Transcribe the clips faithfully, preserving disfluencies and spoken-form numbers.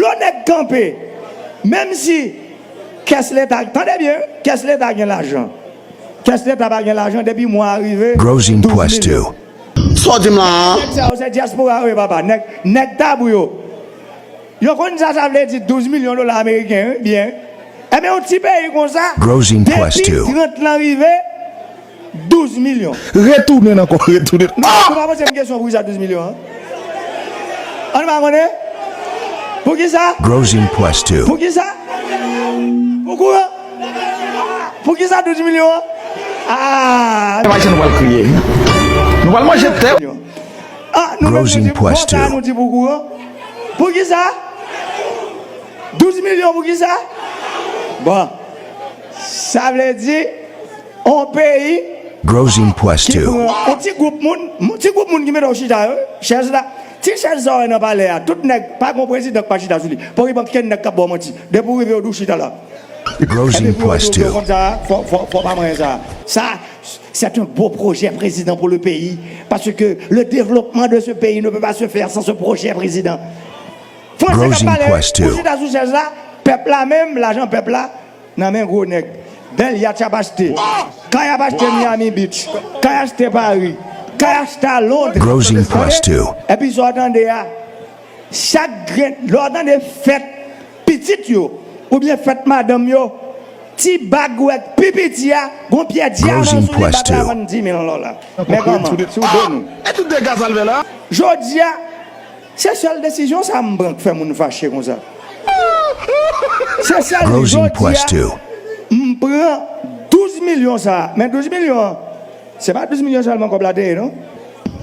Yon nèg kanpe, menm si kès leta, tande byen, kès leta gen lajan. Kès leta pa gen lajan depi mwa a rive. Grows in douz milyon. Question. Sa w di m la a? Nèg sa yo se dyaspora yo ye, papa. Nèg, nèg Tabou yo. Yo konn sa sa vle di douz milyon dola ameriken, wi, byen. Ebyen, yon ti peyi konsa, Grows in depi question. Trant lan rive, douz milyon. Retounen ankò, retounen. Non, ah! Ou pa poze m kesyon poukisa douz milyon an? An nou pa konnen? Poukisa? Grows in question. Poukisa? Pou kouran? Poukisa douz milyon an? Ah! Imajine nou pral kriye. Nou pral manje tè. Ah, nou menm nou di, bon, sa nou di pou kouran. Poukisa? Douz milyon poukisa? Bon, sa vle di, on peyi Grows in question. Ki pran on ti gwoup moun, on ti gwoup moun ki mete w chita yo, chèz la, ti chèz sa w wè nan palè a, tout nèg, pa gon prezidan k pa chita sou li. Pa gen okenn nèg k ap ba w manti. Depi w rive, yo di w chita la. Grows in question. Epi pou yo di w konn sa, fò, fò, fò pa manyen sa. Sa, c'est un beau projet, président, pour le pays, parce que le développement de ce pays ne peut pas se faire sans ce projet, président. Franse k ap pale, ou chita sou chèz la, pèp la menm, lajan pèp la, nan men gwo nèg. Bèl yat y ap achte. Kay ap achte Miami Beach. Kay achte Paris. Kay achte a Londres. Grows in question. Epi sa w tande a, chak grenn, lè w tande fèt pitit yo, oubyen fèt madanm yo, ti bag ou wè pi piti a, gon pyè dyaman sou li, bag la vann dis mil dola. Men kòman, sou do nou. E tout dega sa l fè la? Jodi a, se sèl desizyon sa m pran k fè moun fache konsa. Se sèl jodi a, m pran douz milyon sa. Men douz milyon an, se pa douz milyon sèlman kòb la te ye, non.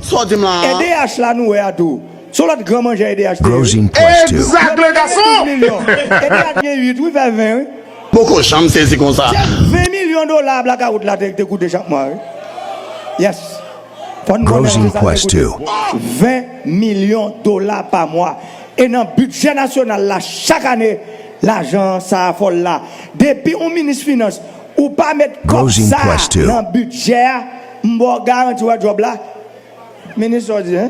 Sa w di m la a? E D H la nou wè a tou. Se yon lòt gran manjè E D H te ye. Grows in question. Egzak, le gason! E D H gen uit, wi, fè ven, wi. Poko janm sezi konsa. Se ven milyon dola blakawout la te, te koute chak mwa, wi. Yes. Fò n konnen se sa te koute. Ven milyon dola pa mwa. E nan bidjè nasyonal la, chak ane, lajan sa a fòl la. Depi yon minis finans, ou pa met kòb sa a nan bidjè a, m ba w garanti w wè djòb la. Minis sa w di, en?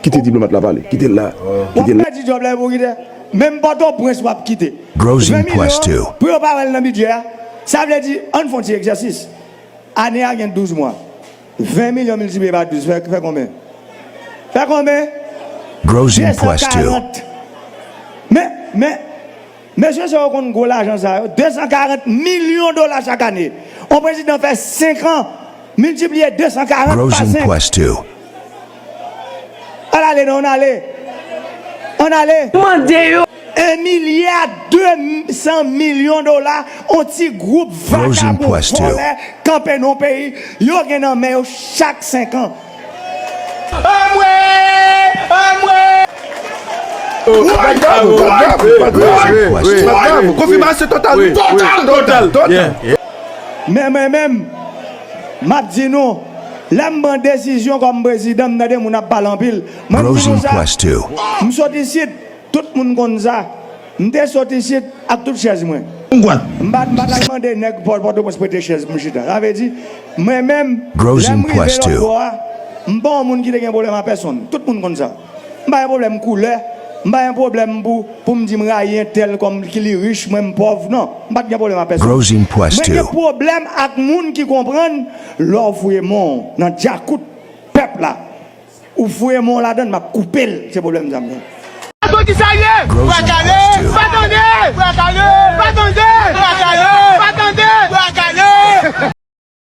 Kite diplomat la pale. Kite l la. Kite l la. W ap pèdi djòb la epi w kite. Menm Pòtoprens w ap kite. Ven milyon pou yo pa wè l nan bidjè a. Sa vle di, ann fè yon ti egzèsis. Ane a gen douz mwa. Ven milyon miltipliye pa douz, fè, fè konbyen? Fè konbyen? De san karant. Men, men, mesye sa yo konn gwo lajan sa yo. De san karant milyon dola chak ane. On prezidan fè senk an, miltipliye de san karant pa senk. Al ale non, ann ale. Ann ale. Mande yo. En milya de san milyon dola, on ti gwoup vakabon vòlè kanpe nan yon peyi, yo gen nan men yo chak senk an. Anmwe! Anmwe! Konfimasyon total. Total, total, total. Men mwen menm, m ap di nou, lè m pran desizyon kòm prezidan, m tande moun ap pale anpil. Mwen m di nou sa, m sot isit, tout moun konn sa. M te sot isit ak tout chèz mwen. M pa, m pa t al mande nèg Pò-, Pòtoprens prete chèz pou m chita. Sa vle di, mwen menm, lè m rive lòt bò a, m pa yon moun ki te gen pwoblèm ak pèsonn. Tout moun konn sa. M pa gen pwoblèm koulè, m pa gen pwoblèm pou, pou m di m rayi entèl kòm ki li rich, mwen m pòv. Non, m pa t gen pwoblèm ak pèsonn. Mwen gen pwoblèm ak moun ki konprann lè w voye men w nan djakout pèp la. Ou voye men w ladann, m ap koupe l. Se pwoblèm sa m gen. Ato ki sa ye? Wakale!